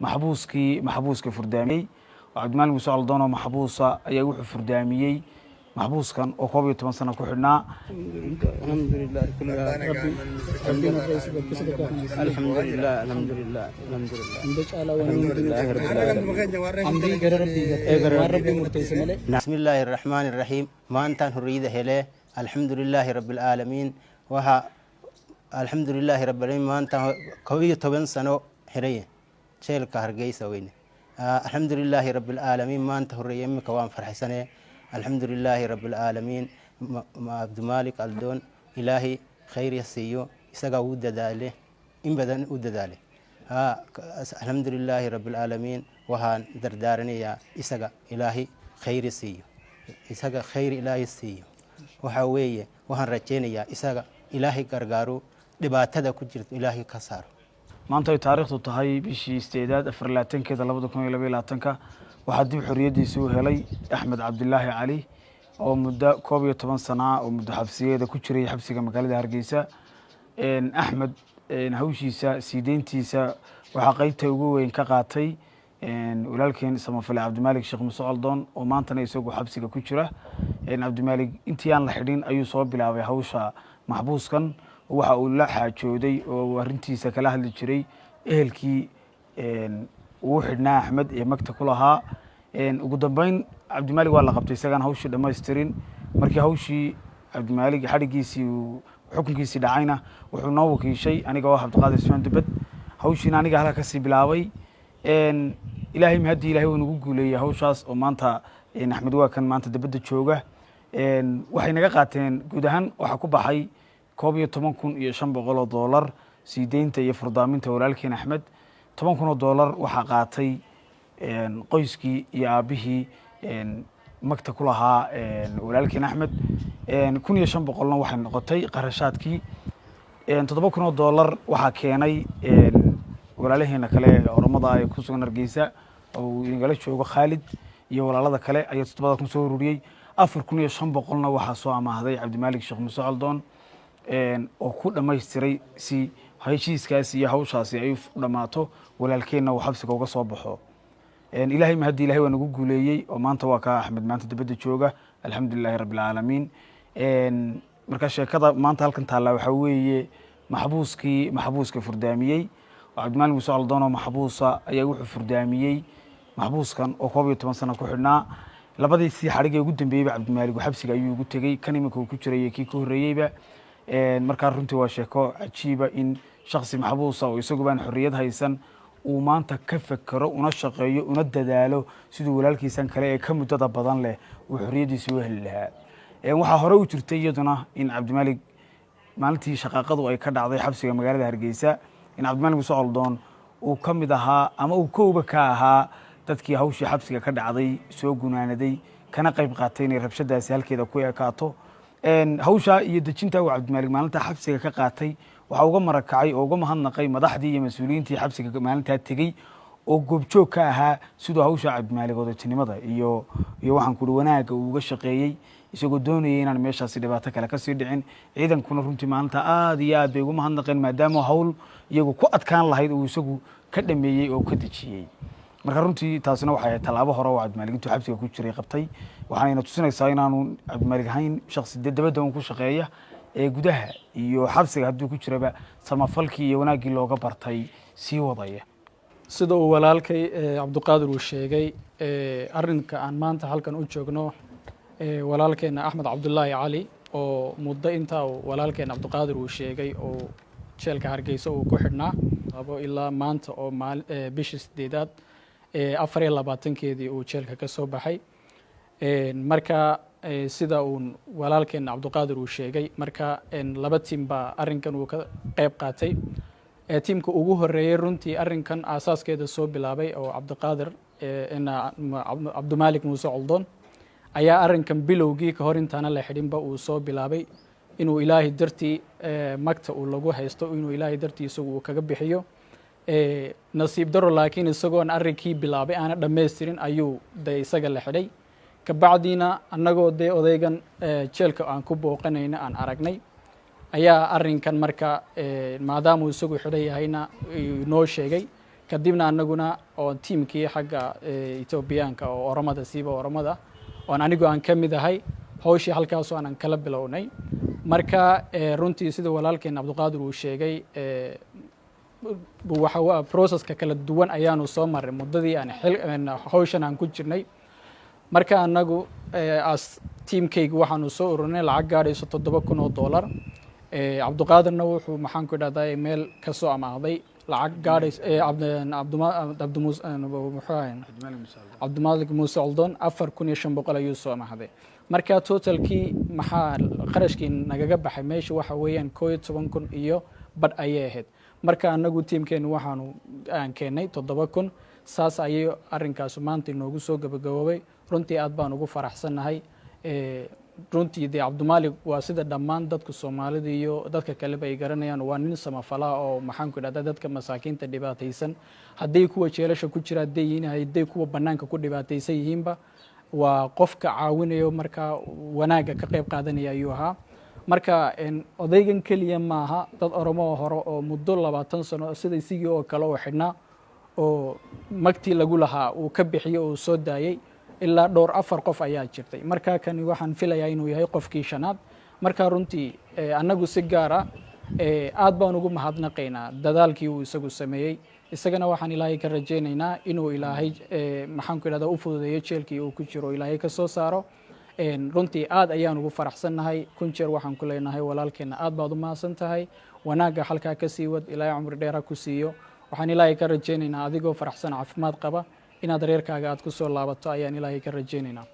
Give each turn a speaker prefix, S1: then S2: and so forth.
S1: Maxbuuskii maxbuuska furdaamiyey oo Cabdimaalik Muuse Coldoon oo maxbuusa ayaa wuxuu furdaamiyey maxbuuskan oo 11 sano ku xidhnaa.
S2: الحمد لله كلها ربي الحمد لله، الحمد لله، الحمد لله.
S3: Hunda caalaa wanni hundinuu amrii gara rabbii garte, waan rabbii murteesse malee.
S2: بسم الله الرحمن الرحيم. Maantaan hurriyada hele، الحمد لله رب العالمين. Waxa الحمد لله رب العالمين. Maantaan 11 sano xiraye jeelka Hargeysa weyne. الحمد لله رب العالمين. Maanta hurriya imika waan farxisane. الحمد لله رب العالمين. Cabdimaalik Aldoon Ilaahay khayr ya siiyo, isagaa u dadaale, in badan u dadaale. الحمد لله رب العالمين. Waxaan dardaaranayaa isaga Ilaahay khayr siiyo, isaga khayr Ilaahay siiyo. Waxa weeye, waxaan rajaynayaa isaga Ilaahay gargaaro, dhibaatada ku jirto Ilaahay ka saaro.
S1: Maanta ay taariikhdu tahay bishii 8aad 24-keeda 2022-ka, waxaa dib xorriyaddiisii u helay Axmed Cabdilaahi Cali oo muddo 11 sana oo muddo xabsiyeeda ku jiray xabsiga magaalada Hargeysa. Axmed hawshiisa sii deyntiisa waxaa qeybta ugu weyn ka qaatay walaalkeen samafale Cabdimaalik Sheekh Muuse Coldoon oo maantana isagu xabsiga ku jira. Cabdimaalik intii aan la xidhin ayuu soo bilaabay hawsha maxbuuskan. Waxa uu la xaajooday oo uu arrintiisa kala hadli jiray ehelkii uu xidhnaa Axmed ee magta ku lahaa. Ugu dambeyn Cabdimaalik waa la qabtay isagaan hawshii dhammaystirin. Markii hawshii Cabdimaalik xadhiggiisii uu xukunkiisii dhacayna, wuxuu noo wakiishay aniga oo ah Cabdiqaadir Ismaan Dubad. Hawshiina aniga halka kasii bilaabay. Ilaahay mahadii, Ilahay wuu nagu guuleeyey hawshaas oo maanta Axmed waa kan maanta dibadda jooga. Waxay naga qaateen guud ahaan, waxaa ku baxay $11,500 sii deynta iyo furdaaminta walaalkeen Axmed. $10,000 waxaa qaatay qoyskii iyo aabbihii magta ku lahaa walaalkeen Axmed. 1500-na waxay noqotay qarashaadkii. $7,000 waxaa keenay walaalaheena kale ee Oromada ee ku sugan Hargeysa oo uu inagala joogo Khaalid iyo walaalada kale ayaa 7,000 soo ururiyey. 4500-na waxaa soo amaahday Cabdimaalik Sheekh Muuse Coldoon oo ku dhammaystiray si heshiiskaas iyo hawshaasi ay u dhammaato, walaalkeenna uu xabsiga uga soo baxo. Ilaahay mahaddi, Ilahay waa nagu guuleeyey oo maanta waa kaa Axmed maanta dibadda jooga. الحمد لله رب العالمين. Marka sheekada maanta halkan taallaa waxaa weeye maxbuuskii maxbuuska furdaamiyey oo Cabdimaalik Muuse Coldoon oo maxbuusa ayaa wuxuu furdaamiyey maxbuuskan oo 11 sano ku xidhnaa. Labadii sii xadhigee ugu dambeeyeyba Cabdimaalik xabsiga ayuu ugu tegey, kan iminka uu ku jiray iyo kii ka horreeyeyba. Markaa runtii waa sheeko cajiiba in shaksi maxbuusa oo isagu baan xorriyad haysan uu maanta ka fekero, una shaqeeyo, una dadaalo siduu walaalkiisan kale ee ka muddada badan leh uu xorriyaddiisa u heli lahaa. Waxaa hore u jirtay iyaduna in Cabdimaalik maalintii shaqaaqadu ay ka dhacday xabsiga magaalada Hargeysa, in Cabdimaalik Muuse Coldoon uu ka mid ahaa ama uu kowba ka ahaa dadkii hawshii xabsiga ka dhacday soo gunaanaday, kana qayb qaatay inay rabshadaasi halkeeda ku ekaato. Hawshaa iyo dejinta uu Cabdimaalik maalintaa xabsiga ka qaatay waxaa uga marakacay oo uga mahadnaqay madaxdii iyo mas-uuliyiintii xabsiga maalintaa tegey oo goobjoog ka ahaa siduu hawsha Cabdimaalik odaytinimada iyo waxaan ku uhi wanaagga uu uga shaqeeyey, isagoo doonayay inaan meeshaasi dhibaato kale kasii dhicin. Ciidankuna runtii maalinta aada iyo aad bay ugu mahadnaqeen, maadaama hawl iyagu ku adkaan lahayd uu isagu ka dhameeyey oo ka dejiyey. Marka runtii taasina waxay ahayd tallaabo hore oo Cabdimaalik intuu xabsiga ku jiray qabtay. Waxaanayna tusinaysaa inaanu Cabdimaalik ahayn shaksi dee dabadda un ku shaqeeya ee gudaha iyo xabsiga hadduu ku jiraba samafalkii iyo wanaaggii looga bartay sii wadaya.
S3: Sida uu walaalkay Cabdiqaadir uu sheegay, arrinka aan maanta halkan u joogno, walaalkeena Axmed Cabdulaahi Cali oo muddo intaa uu walaalkeena Cabdiqaadir uu sheegay oo jeelka Hargeysa uu ku xidhnaa abo ilaa maanta oo bishii 8aad 24-keedii uu jeelka ka soo baxay. Marka sida uu walaalkeena Cabdiqaadir uu sheegay, marka laba tiim baa arrinkan uu ka qayb qaatay. Tiimka ugu horeeyey runtii arrinkan aasaaskeeda soo bilaabay oo Cabdiqaadir Cabdimaalik Muuse Coldoon ayaa arrinkan bilowgii ka hor intaana la xidhinba uu soo bilaabay inuu Ilaahay dartii magta uu lagu haysto inuu Ilaahay dartii isagu uu kaga bixiyo. Nasiib daro laakiin isagoon arrinkii bilaabay aana dhammaystirin ayuu de isaga la xidhay. Kabacdiina annagoo dee odaygan jeelka aan ku booqanayna aan aragnay ayaa arrinkan marka maadaamuu isagu xidhan yahayna noo sheegay. Kadibna anaguna oo tiimkii xagga Etoobiyaanka oo Oromada, siiba Oromada oon anigu aan ka mid ahay, hawshii halkaasoo aanan kala bilownay. Marka runtii, sida walaalkeen Cabdiqaadir uu sheegay, waxa processka kala duwan ayaanu soo marray muddadii aan hawshan aan ku jirnay. Marka anagu as tiimkaygu waxaanu soo ururinay lacag gaadhayso $7,000. Cabdiqaadirna wuxuu, maxaan ku idhahdaa, meel ka soo amaahday lacag gaadhayso Cabdimalik Muuse Coldon, 4,500 ayuu soo amaahday. Marka totalkii maxaa qarashkii nagaga baxay meesha waxa weeyaan 11,000 iyo badh ayay ahayd. Marka anagu tiimkeenu waxaanu aan keennay 7,000. Saas ayay arrinkaasu maanta inoogu soo gabagaboobay. Runtii aad baan ugu faraxsannahay. Runtii dee Cabdimaalik waa sida dhammaan dadka Soomaalida iyo dadka kaleba ay garanayaan, waa nin samafalaa oo, maxaan ku idhahda, dadka masaakiinta dhibaataysan, hadday kuwa jeelasha ku jira hadday yihiin, hadday kuwa bannaanka ku dhibaataysan yihiinba, waa qofka caawinayo. Marka wanaagga ka qayb qaadanaya ayuu ahaa. Marka odaygan keliya maaha, dad Oromo hore oo muddo 20 sano sida isigii oo kale oo xidhnaa oo magtii lagu lahaa uu ka bixiyo oo soo daayey ilaa dhowr afar qof ayaa jirtay. Marka kani waxaan filayaa inuu yahay qofkii shanaad. Marka runtii annagu si gaara aad baan ugu mahadnaqaynaa dadaalkii uu isagu sameeyey. Isagana waxaan Ilaahay ka rajaynaynaa inuu Ilaahay, maxaan ku idhahda, u fududeeyo jeelkii uu ku jiro, Ilaahay ka soo saaro. Runtii aad ayaan ugu faraxsannahay. Kun jeer waxaan ku leenahay walaalkeenna, aad baad u mahadsan tahay, wanaagga halkaa ka sii wad, Ilaahay cumri dheer ha ku siiyo. Waxaan Ilaahay ka rajaynaynaa adigoo faraxsan, caafimaad qaba, inaad reerkaaga aad ku soo laabato ayaan Ilaahay ka rajaynaynaa.